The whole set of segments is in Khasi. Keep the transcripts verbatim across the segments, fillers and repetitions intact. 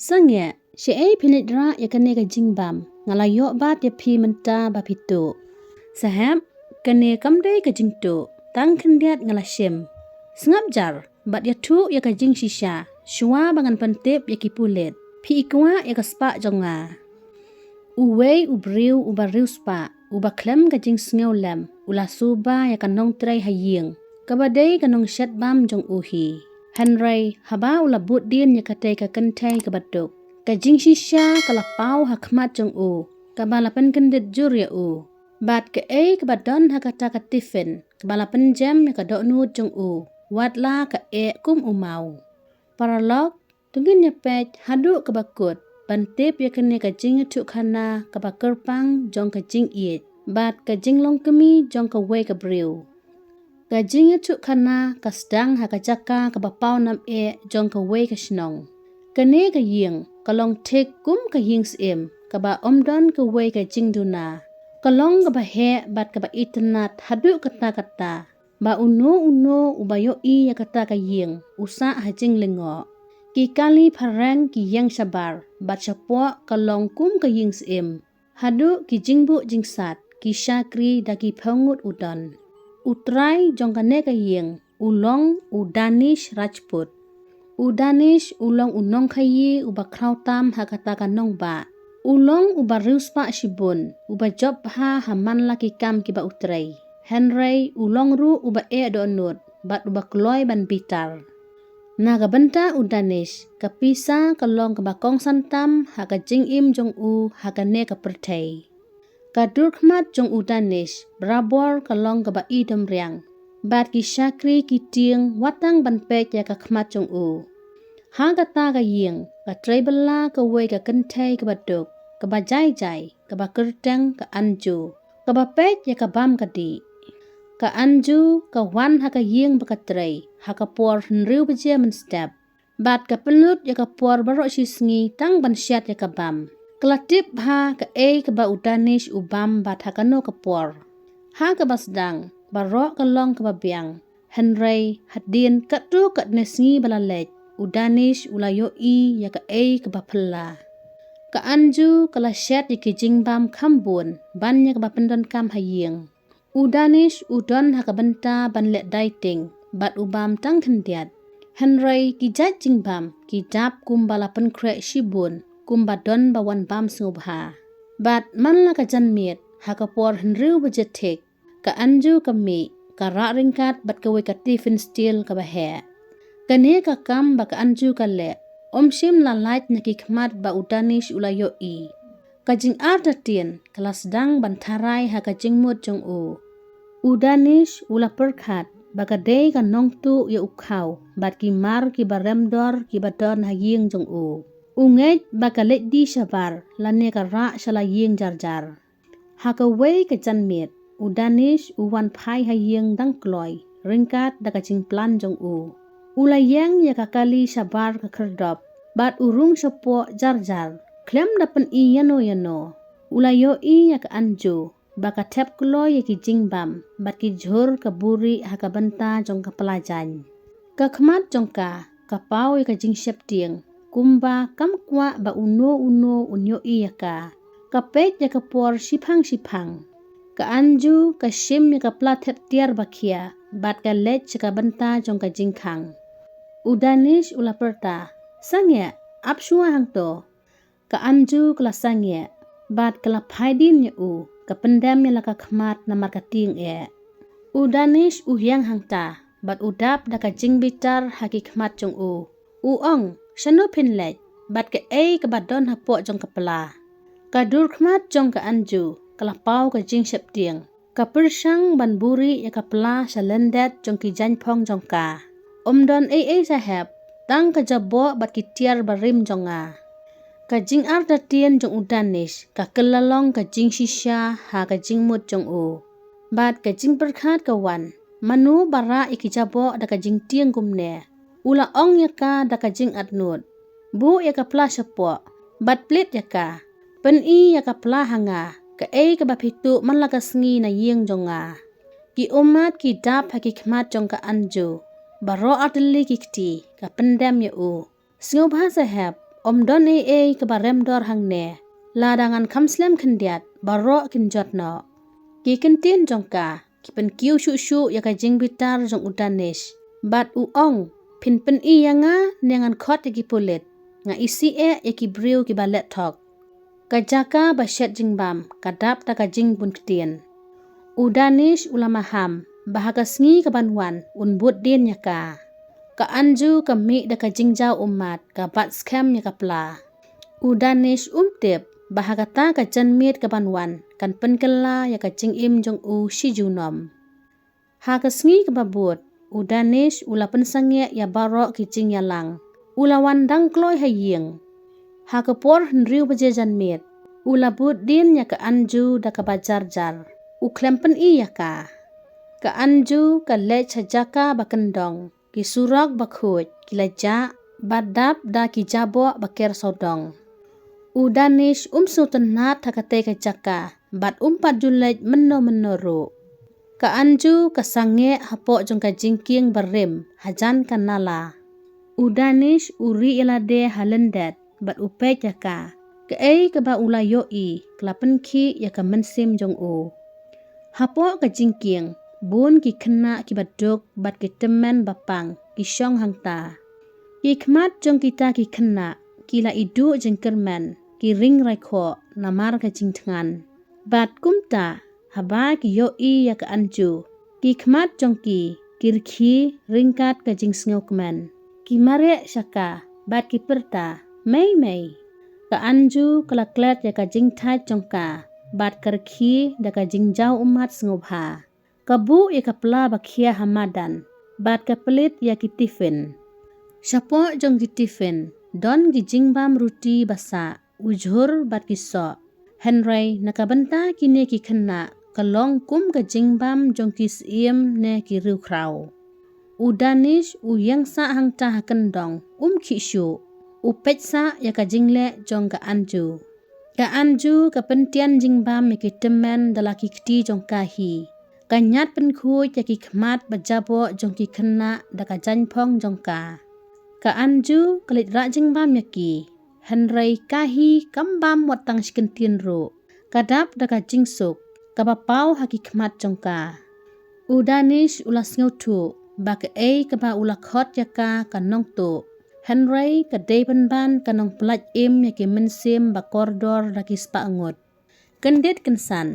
Sangeh, shaei phi leit rah ïa kane ka jingbam, nga la ïoh bat ïa phi mynta ba phi tuh. Saheb, kane kam dei ka jingtuh, tang khyndiat nga la shim. Sngap jar, bad ïathuh ïa ka jingshisha, shuwa ba ngan pyntip ïa ki pulit. Phi i kwah ïa ka spah jong nga. Uwei u briew uba riewspah, uba khlem ka jingsngewlem, u la suba ïa ka nongtrei ha ïing, kaba dei ka nongshet bam jong u hi. Hynrei, haba u la bud dien ïa katei ka kynthei kaba duk, ka jingshisha ka la paw ha khmat jong u, kaba la pynkyndit jur ïa u. Bad kaei kaba don ha kata ka tiffin, kaba la pynjem ïa ka dohnud jong u, wat la ka eh kum u maw. Paralok, to ngin ïa peit haduh kaba kut, ban tip ïa kane ka jingïathuhkhana kaba kyrpang jong ka jingïeit, bad ka jinglong kmie jong kawei ka briew. Ka jingïathuhkhana ka sdang ha ka jaka kaba paw nam eh jong kawei ka shnong. Kane ka ïing, ka long thik kum ka ïing syiem, kaba ym don kawei ka jingduna. Ka long kaba heh bad kaba itynnad haduh katta katta, ba uno uno uba ïohi ïa kata ka ïing, u sah ha jinglyngngoh. Ki kali phareng ki ïeng shabar, bad shapoh ka long kum ka ïing syiem. Haduh ki jingbuh jingsat, ki shakri da ki phew ngut u don. U trai jong kane ka ïing, u long u Danish Rajput. U Danish u long u nongkhaïi uba khraw tam ha kata ka nongbah. U long uba riewspah shibun, uba jop bha ha man la ki kam kiba u trei. Hynrei, u long ruh uba eh dohnud, bad uba kloi ban bitar. Na ka bynta u Danish, ka pisa ka long kaba kongsan tam ha ka jingim jong u ha kane ka pyrthei. Ka dur khmat jong u Danish, barabor ka long kaba i domriang. Bad ki shakri ki tieng wat tang ban peit ïa ka khmat jong u. Ha kata ka ïing, ka trei bylla kawei ka kynthei kaba duk, kaba jai jai, kaba kyrteng ka Anju, kaba peit ïa ka bam ka dih. Ka Anju, ka wan ha ka ïing ba ka trei, ha ka por hynriew baje mynstep. Bad ka pynlut ïa ka por baroh shi sngi tang ban shet ïa ka bam. Ka la tip bha kaei kaba u Danish u bam bad ha kano ka por. Ha kaba sdang, baroh ka long kaba biang. Hynrei, hadien katto katne sngi ba la leit, u Danish u la ïohi ïa kaei kaba phylla. Ka Anju ka la shet ïa ki jingbam kham bun, ban ïa kaba pyndonkam ha ïing. U Danish u don ha ka bynta ban leh dieting, bad u bam tang khyndiat. Hynrei ki jait jingbam, ki dap kumba la pynkhreh shibun, kumba don ba wan bam sngewbha. Bad man la ka janmiet, ha ka por hynriew baje thik, ka Anju ka mih, ka rah ryngkat bad kawei ka tiffin steel kaba heh. Kane ka kam ba ka Anju ka leh, ym shym la lait na ki khmat ba u Danish u la ïohi. Ka jingartatien, ka la sdang ban tharai ha ka jingmut jong u. U Danish, u la pyrkhat, ba ka dei ka nongtuh ïa u khaw, bad ki mar kiba rem dor kiba don ha ïing jong u. U ngeit ba ka leit die shabar, lane ka rah sha la ïing jar jar. Ha kawei ka janmiet, u Danish, u wan phai ha ïing dang kloi, ryngkat da ka jingplan jong u. U la ïeng ïa ka kali shabar ka khyrdop, bad u rung shapoh jar jar, khlem da pyni ïano ïano. U la ïohi ïa ka Anju, ba ka thep kloi ïa ki jingbam, bad ki jhur ka buri ha ka bynta jong ka pla jaiñ. Ka khmat jong ka, ka paw ïa ka jingsheptieng, kumba kam kwah ba uno uno un ïohi ïa ka. Ka peit ïa ka por shiphang shiphang. Ka Anju, ka shim ïa ka pla thep tiar ba khia, bad ka leit sha ka bynta jong ka jingkhang. U Danish u la pyrta, sangeh, ap shuwa hangto. Ka Anju ka la sangeh, bad ka la phai dien ïa u, ka pyndem ïa la ka khmat namar ka tieng eh. U Danish u ïeng hangta, bad u dap da ka jingbitar ha ki khmat jong u. U ong, shano phin leit, bad kaei kaba don hapoh jong ka pla. Ka dur khmat jong ka Anju, ka la paw ka jingsheptieng. Ka pyrshang ban buri ïa ka pla sha lyndet jong ki jaiñphong jong ka. Ym don ei ei sahep, tang ka jaboh bad ki tiar barim jong nga. Ka jingartatien jong u Danish, ka kylla long ka jingshisha ha ka jingmut jong u. Bad ka jingpyrkhat ka wan, mano ba rah ïa ki jaboh da ka jingtieng kumne. U la ong ïa ka da ka jingatnud. Buh ïa ka pla shapoh, bad plie ïa ka. Pyni ïa ka pla ha nga, kaei kaba phi tuh man la ka sngi na ïing jong nga. Ki ummat ki dap ha ki khmat jong ka Anju. Baroh artylli ki kti, ka pyndem ïa u. Sngewbha sahep, Ym don ei ei kaba rem dor hangne. Lada ngan kham slem khyndiat, baroh kin jot noh. Ki kyntien jong ka ki pynkiew shuh shuh ïa ka jingbitar jong u Danish. Bad u ong, phin pyni ïa nga ne ngan khot ïa ki pulit. Nga isih eh ïa ki briew kiba leh thok. Ka jaka ba shet jingbam ka dap da ka jingbun ktien. U Danish u la maham ba ha ka sngi kaban wan un bud dien ïa ka. Ka Anju ka mih da ka jingjaw ummat, ka bat skhem ïa ka pla. U Danish um tip ba ha kata ka janmiet kaban wan kan pynkylla ïa ka jingim jong u shi junom. Ha ka sngi kaba bud, u Danish u la pynsangeh ïa baroh ki jingïalang. U la wan dang kloi ha ïing. Ha ka por hynriew baje janmiet, u la bud dien ïa ka Anju da kaba jar jar. U khlem pyni ïa ka. Ka Anju ka leit sha jaka ba kyndong. Ki surok ba khuid ki la jah bad dap da ki jaboh ba ker sawdong. U Danish um sngewtynnat ha katei ka jaka bad um pat ju leit mynno mynno ruh. Ka Anju ka sangeh hapoh jong ka jingkieng barim hajan ka nala. U Danish u rieh ïa lade ha lyndet bad u peit ïa ka. Kaei kaba u la ïohi ka la pynkhih ïa ka mynsiem jong u. Hapoh ka jingkieng, bun ki khynnah kiba duk bad ki tymmen ba pang ki shong hangta. Ki khmat jong kita ki khynnah ki la iduh jingkyrmen, ki ring raikhoh namar ka jingthngan. Bad kumta, haba ki ïohi ïa ka Anju, ki khmat jong ki ki rkhie ryngkat ka jingsngewkmen. Ki mareh sha ka bad ki pyrta, "Mei mei." Ka Anju ka la klet ïa ka jingthait jong ka bad ka rkhie da ka jingjaw ummat sngewbha. Ka buh ïa ka pla ba khia ha madan bad ka plie ïa ki tiffin. Shapoh jong ki tiffin don ki jingbam ruti ba sah, u jhur bad ki soh. Hynrei na ka bynta kine ki khynnah ka long kum ka jingbam jong ki syiem ne ki riewkhraw. U Danish u ïeng sah hangta ha kyndong, um khih shuh. U peit sah ïa ka jingleh jong ka Anju. Ka Anju ka pyntian jingbam ïa ki tymmen da la ki kti jong ka hi. Ka ñiad pynkhuid ïa ki khmat ba jaboh jong ki khynnah da ka jaiñphong jong ka. Ka Anju ka leit rah jingbam ïa ki. Hynrei ka hi kam bam wat tang shi kyntien ruh. Ka dap da ka jingsuk kaba paw ha ki khmat jong ka. U Danish u la sngewthuh ba kaei kaba u la khot ïa ka ka nongtuh. Hynrei ka dei pynban ka nongpyllait im ïa ki mynsiem ba kordor da ki spah ngut. Kyndit kynsan,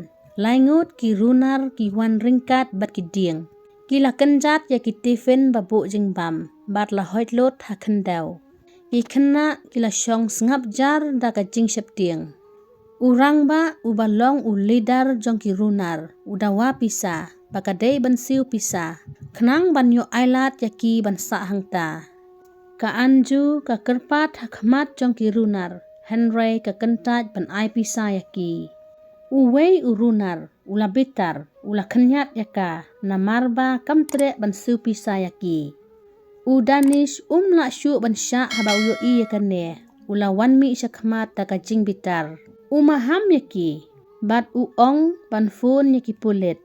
lai ngut ki runar ki wan ryngkat bad ki dieng. Ki la kynjat ïa ki tiffin ba buh jingbam bad la hoit lut ha khyndew. Ki khynnah ki la shong sngap jar da ka jingsheptieng. U rangbah uba long u leader jong ki runar u dawa pisa ba ka dei ban siew pisa khnang ban ïoh ailad ïa ki ban sah hangta. Ka Anju ka kyrpad ha khmat jong ki runar, hynrei ka kyntait ban ai pisa ïa ki. Uwei u runar u la bitar, u la khynñiat ïa ka namar ba kam treh ban siew pisa ïa ki. U Danish um lah shuh ban shah haba u ïohi ïa kane, u la wan mih sha khmat da ka jingbitar. U maham ïa ki bad u ong ban phone ïa ki pulit.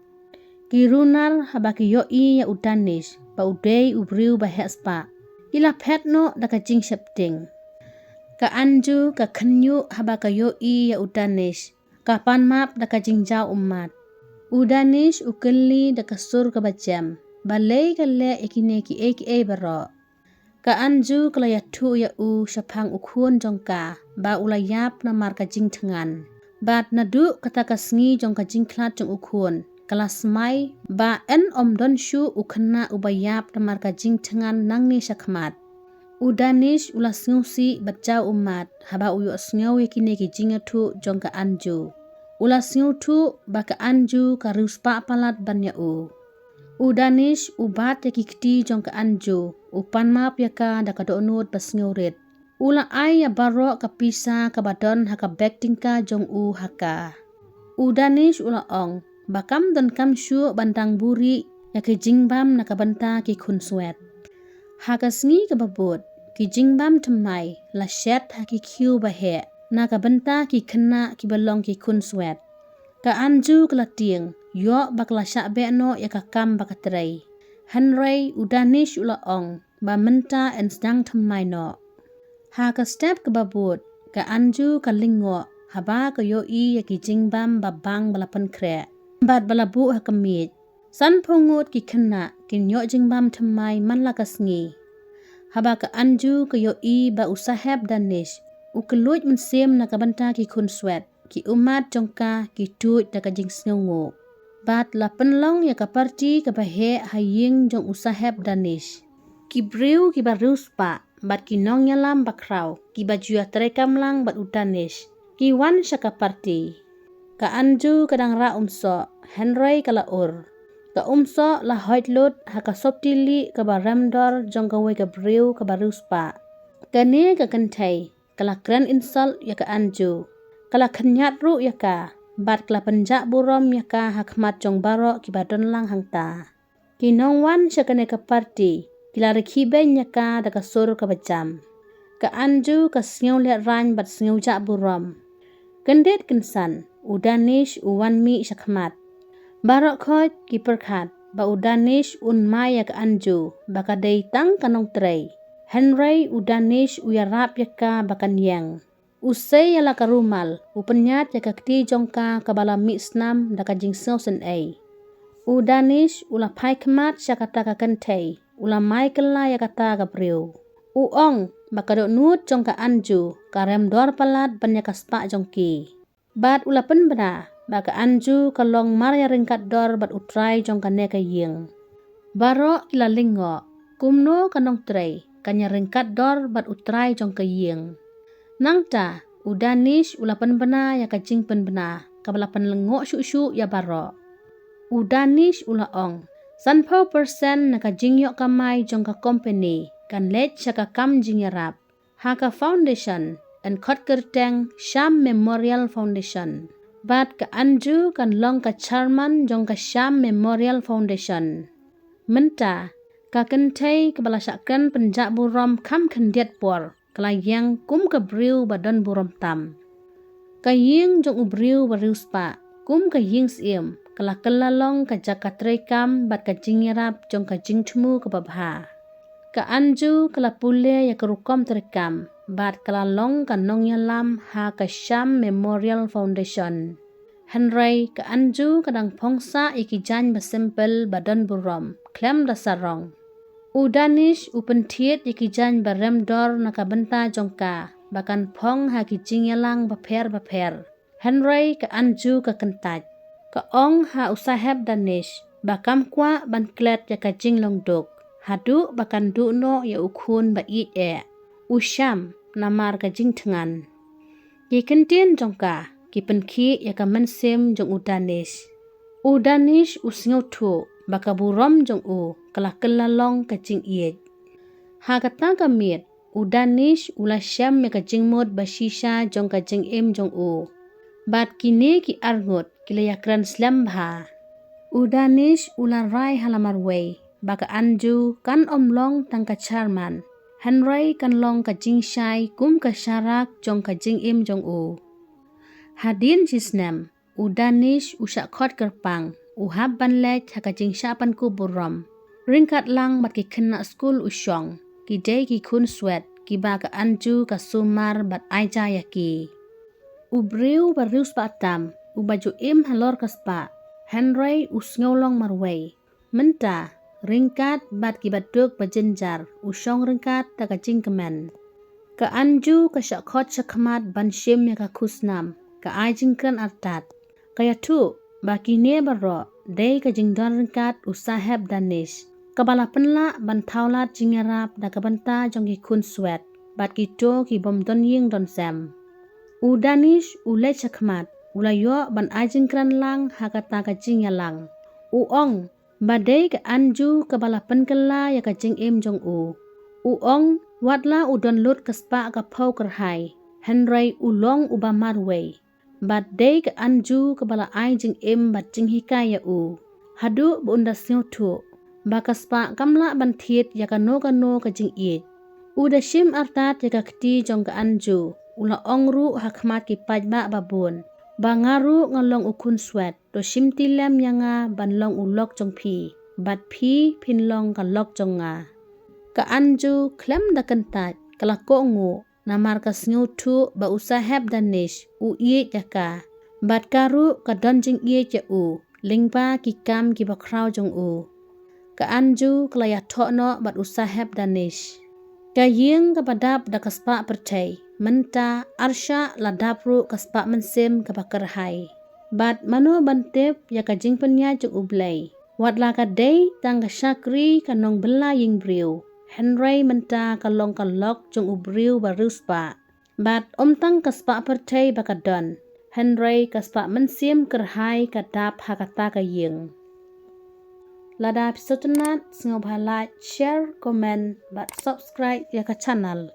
Ki runar haba ki ïohi ïa u Danish ba u dei u briew ba heh spah, ki la phet noh da ka jingsheptieng. Ka Anju ka khynñiuh haba ka ïohi ïa u Danish, ka pan map da ka jingjaw ummat. U Danish u kylli da ka sur kaba jem, balei ka leh ïa kine kiei kiei baroh. Ka Anju ka la ïathuh ïa u shaphang u khun jong ka ba u la ïap namar ka jingthngan. Bad naduh kata ka sngi jong ka jingkhlad jong u khun, ka la smai ba yn ym don shuh u khynnah uba ïap namar ka jingthngan nangne shakhmat. U Danish u la sngewsih bad jaw ummat haba u ïohsngew ïa kine ki jingïathuh jong ka Anju. U la sngewthuh ba ka Anju ka riewspah palat ban ïa u. U Danish u bat ïa ki kti jong ka Anju, u pan map ïa ka da ka dohnud ba sngewrit. U la ai ïa baroh ka pisa kaba don ha ka bek tyngka jong u ha ka. U Danish u la ong ba kam donkam shuh ban dang buhrieh ïa ki jingbam na ka bynta ki khunswet. Ha ka sngi kaba bud, ki jingbam thymmai la shet ha ki khiew ba heh na ka bynta ki khynnah kiba long ki khunswet. Ka Anju ka la tieng ïoh ba ka la shah beh noh ïa ka kam ba ka trei. Hynrei u Danish u la ong ba mynta yn sdang thymmai noh. Ha ka step kaba bud, ka Anju ka lyngngoh haba ka ïohi ïa ki jingbam ba bang ba la pynkhreh bad ba la buh ha ka miej. Sanphew ngut ki khynnah kin ïoh jingbam thymmai man la ka sngi. Haba ka Anju ka ïohi ba u Saheb Danish u kylluid mynsiem na ka bynta ki khun swet, ki ummat jong ka ki tuid da ka jingsngewnguh. Bad la pynlong ïa ka party kaba heh ha ïing jong u Saheb Danish. Ki briew kiba riewspah bad ki nongïalam bakhraw kiba ju ïatreikam lang bad u Danish ki wan sha ka party. Ka Anju ka dang rah umsoh, hynrei ka la ur. Ka umsoh la hoit lut ha ka sopti lieh kaba rem dor jong kawei ka briew kaba riewspah. Kane ka kynthei ka la kren insult ïa ka Anju. Ka la khynñiat ruh ïa ka bad ka la pynjah burom ïa ka ha khmat jong baroh kiba don lang hangta. Ki nongwan sha kane ka party ki la rkhie beiñ ïa ka da ka sur kaba jam. Ka Anju ka sngew lehraiñ bad sngew jah burom. Kyndit kynsan u Danish u wan mih sha khmat. Baroh khoit ki pyrkhat ba u Danish un mai ïa ka Anju ba ka dei tang ka nongtrei. Hynrei u Danish u ïarap ïa ka ba kan ïeng. U sei ïa la ka rumal, u pynïaid ïa ka kti jong ka kaba la mih snam da ka jingsngewsynei. U Danish u la phai khmat sha kata ka kynthei, u la mai kylla ïa kata ka briew. U ong ba ka dohnud jong ka Anju ka rem dor palat ban ïa ka spah jong ki. Bad u la pynbna ba ka Anju ka long mar ïaryngkat dor bad u trai jong kane ka ïing. Baroh ki la lyngngoh, kumno ka nongtrei kan ïaryngkat dor bad u trai jong ka ïing. Nangta u Danish u la pynbna ïa ka jingpynbna kaba la pynlyngngoh shuh shuh ïa baroh. U Danish u la ong, sanphew percent na ka jingïoh kamai jong ka company kan leit sha ka kam jingïarap ha ka foundation yn khot kyrteng Shyam Memorial Foundation. Bad ka Anju kan long ka chairman jong ka Shyam Memorial Foundation. Mynta ka kynthei kaba la shah kren pynjah burom kham khyndiat por ka la ïeng kum ka briew ba don burom tam. Ka ïing jong u briew ba riewspah kum ka ïing syiem ka la kylla long ka jaka treikam bad ka jingïarap jong ka jingthmu kaba bha. Ka Anju ka la pule ïa ka rukom treikam bad ka la long ka nongïalam ha ka Shyam Memorial Foundation. Hynrei ka Anju ka dang phong sah ïa ki jaiñ ba simple ba don burom khlem da sarong. U Danish u pynthied ïa ki jaiñ ba rem dor na ka bynta jong ka ba kan phong ha ki jingïalang bapher bapher. Hynrei ka Anju ka kyntait. Ka ong ha u Saheb Danish ba kam kwah ban klet ïa ka jinglong duk haduh ba kan duh noh ïa u khun ba ïeit eh, u Shyam, namar ka jingthngan. Ki kyntien jong ka ki pynkhih ïa ka mynsiem jong u Danish. U Danish u sngewthuh ba ka burom jong u ka la kylla long ka jingïeit. Ha kata ka miet u Danish u la shem ïa ka jingmut ba shisha jong ka jingim jong u. Bad kine ki arngut ki la ïakren slem bha. U Danish u la rai ha la marwei ba ka Anju kan ym long tang ka chairman, hynrei kan long ka jingshai kum ka sharak jong ka jingim jong u. Hadien shi snem u Danish u shah khot kyrpang, u hap ban leit ha ka jingshah pynkup burom. Ryngkat lang bad ki khynnah skul u shong, ki dei ki khun swet kiba ka Anju ka sumar bad ai ja ïa ki. U briew ba riewspah tam uba ju im halor ka spah, hynrei u sngew long marwei. Mynta ryngkat bad kiba duk ba jynjar u shong ryngkat da ka jingkmen. Ka Anju ka shah khot sha khmat ban shim ïa ka khusnam, ka ai jingkren artat. Ka ïathuh ba kine baroh dei ka jingdon ryngkat u Saheb Danish kaba la pynlah ban thaw lad jingïarap na ka bynta jong ki khun swet bad kito ki bym don ïing don sem. U Danish u leit sha khmat, u la ïoh ban ai jingkren lang ha kata ka jingïalang. U ong ba dei ka Anju kaba la pynkylla ïa ka jingim jong u. U ong wat la u don lut ka spah ka phew kyrhai, hynrei u long uba marwei. Bad dei ka Anju kaba la ai jingim bad jinghikai ïa u haduh ba un da sngewthuh ba ka spah kam lah ban thied ïa kano kano ka jingïeit. U da shim artat ïa ka kti jong ka Anju, u la ong ruh ha khmat ki paidbah ba bun ba nga ruh nga long u khun swet, to shim tilem ïa nga ban long u lok jong phi bad phi phin long ka lok jong nga. Ka Anju khlem da kyntait ka la kohnguh namar ka sngewthuh ba u saheb Danish u ïeit ïa ka, bad ka ruh ka don jingïeit ïa u lyngba ki kam kiba khraw jong u. Ka Anju ka la ïathoh noh bad u saheb Danish. Ka ïing kaba dap da ka spah pyrthei mynta arshah la dap ruh ka spah mynsiem kaba kyrhai. Bad mano ban tip ïa ka jingpynïaid jong U Blei? Wat la ka dei tang ka shakri ka nongbylla ïing briew, hynrei mynta ka long ka lok jong u briew ba riewspah. Bad ym tang ka spah pyrthei ba ka don, hynrei ka spah mynsiem kyrhai ka dap ha kata ka ïing. Lada phi sngewtynnat, sngewbha like, share, comment bad subscribe ïa ka channel.